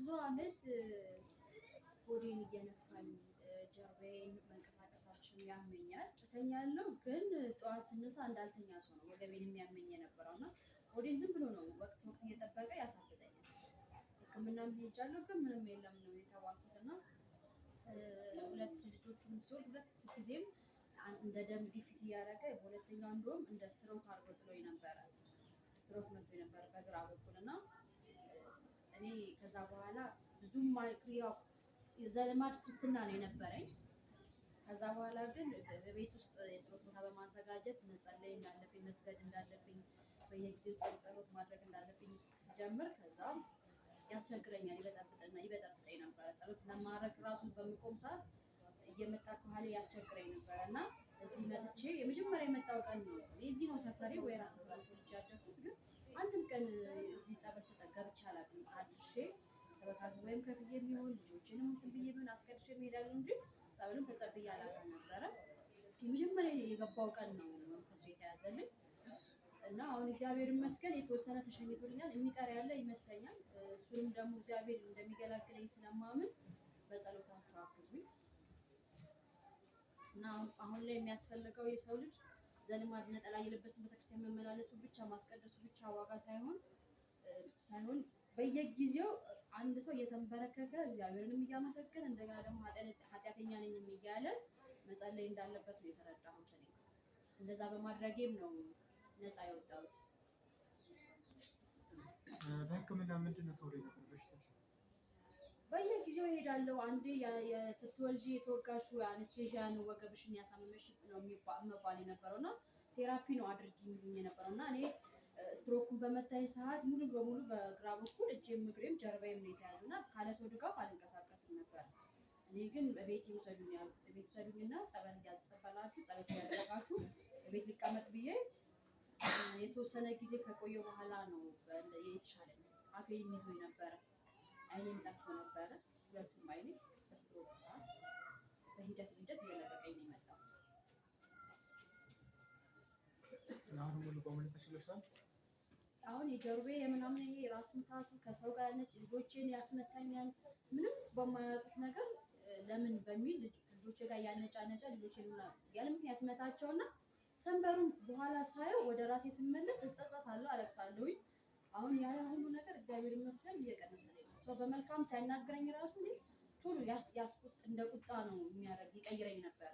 ለብዙ አመት ሆዴን እየነፋኝ፣ ጀርባዬን መንቀሳቀሳችን ያመኛል። እተኛለሁ ግን ጠዋት ስነሳ እንዳልተኛ ሰው ነው ወገቤን የሚያመኝ የነበረው እና ሆዴን ዝም ብሎ ነው ወቅት ወቅት እየጠበቀ ያሳብጠኛል። ሕክምናም ሄጃለሁ ግን ምንም የለም ነው የተባልኩት እና ሁለት ልጆቹንም ስወልድ ሁለት ጊዜም እንደ ደም ግፊት እያደረገ፣ በሁለተኛው እንደውም እንደ ስትሮክ አድርጎ ጥሎኝ ነበረ። ስትሮክ መጥቶ ነበረ በግራ በኩል። እና እኔ ከዛ በኋላ ብዙም ያው የዘልማድ ክርስትና ነው የነበረኝ። ከዛ በኋላ ግን በቤት ውስጥ የጸሎት ቦታ በማዘጋጀት መጸለይ እንዳለብኝ፣ መስገድ እንዳለብኝ፣ በየጊዜው ጸሎት ማድረግ እንዳለብኝ ስጀምር ከዛ ያስቸግረኛል፣ ይበጠብጥና ይበጠብጠኝ ነበረ። ጸሎት ለማድረግ ራሱ በምቆም ሰዓት እየመጣ ከኋላ ያስቸግረኝ ነበረ። እና እዚህ መጥቼ የመጀመሪያ የመጣው ቀን ነው። እኔ እዚህ ነው ሰፈሬ፣ ወይራ ሰፈር ተወልጄ ያደግኩት፣ ግን አንድም ቀን እዚህ ጸበል ተጠገብቼ አላውቅም። አድርሼ ሰበካ ጉባኤም ከፍዬ የሚሆን ልጆችንም እንትን ብዬ ቢሆን አስቀድሼ እሄዳለሁ እንጂ ጸበልም ተጸብዬ አላውቅም ነበረ። የመጀመሪያ የገባው ቀን ነው መንፈሱ የተያዘልኝ እና አሁን እግዚአብሔር ይመስገን የተወሰነ ተሸኝቶልኛል። የሚቀር ያለ ይመስለኛል። እሱንም ደግሞ እግዚአብሔር እንደሚገላግለኝ ስለማምን በጸሎታችሁ አግዙኝ። እና አሁን ላይ የሚያስፈልገው የሰው ልጅ ዘልማድ ነጠላ እየለበስን ቤተክርስቲያን መመላለሱ ብቻ፣ ማስቀደሱ ብቻ ዋጋ ሳይሆን በየጊዜው አንድ ሰው እየተንበረከከ እግዚአብሔርንም እያመሰገነ እንደገና ደግሞ ኃጢአተኛ ነኝም እያለ መጸለይ እንዳለበት ነው የተረዳሁት። እኔ እንደዛ በማድረጌም ነው ነፃ የወጣሁት። በሕክምና ምንድን ነው ተብሎ የነበር በሽታሽ? በየጊዜው እሄዳለሁ። አንዴ ስትወልጂ የተወጋሽው anesthesia ነው ወገብሽን ያሳመመሽ ነው መባል የነበረው እና therapy ነው አድርጊ የሚሉኝ የነበረው። እና እኔ ስትሮኩን በመታኝ ሰዓት ሙሉ በሙሉ በግራ በኩል እጄም እግሬም ጀርባዬም ነው የተያዘው እና ካለ ሰው ድጋፍ አልንቀሳቀስም ነበር። እኔ ግን ቤት ይውሰዱኝ ያልኩት፣ ቤት ውሰዱኝና ጸበል እያጸበላችሁ ጸሎት እያደረጋችሁ ቤት ልቀመጥ ብዬ የተወሰነ ጊዜ ከቆየ በኋላ ነው የተሻለኝ። አፌን ይዞኝ ነበረ፣ አይኔም ጠፍቶ ነበረ። ሁለቱም አይኔ በስትሮኩ ሰዓት በሂደት ሂደት እየለቀቀኝ ነው የመጣው። አሁን ሙሉ በሙሉ ተሽሎሻል? አሁን የጀርቤ የምናምን ይሄ ራስ ምታቱ፣ ከሰው ጋር ነጭ ልጆቼን ያስመታኛል። ምንም በማያውቁት ነገር ለምን በሚል ልጆቼ ጋር ያነጫነጫ ልጆቼን ያለ ምክንያት መታቸውና ሰንበሩን በኋላ ሳየው ወደ ራሴ ስመለስ እጸጸታለሁ፣ አለቅሳለሁኝ። አሁን ያ ሁሉ ነገር እግዚአብሔር ይመስገን እየቀነሰልኝ ነው። ሰው በመልካም ሲያናግረኝ ራሱ እኔ ቶሎ ያስቁጥ እንደ ቁጣ ነው የሚያደርግ ይቀይረኝ ነበረ።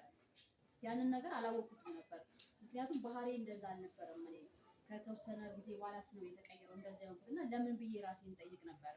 ያንን ነገር አላወቅኩትም ነበር። ምክንያቱም ባህሬ እንደዛ አልነበረም። እኔ ከተወሰነ ጊዜ በኋላ ነው የተቀየረው እንደዚያ የሆንኩት እና ለምን ብዬ ራሴን ጠይቅ ነበረ።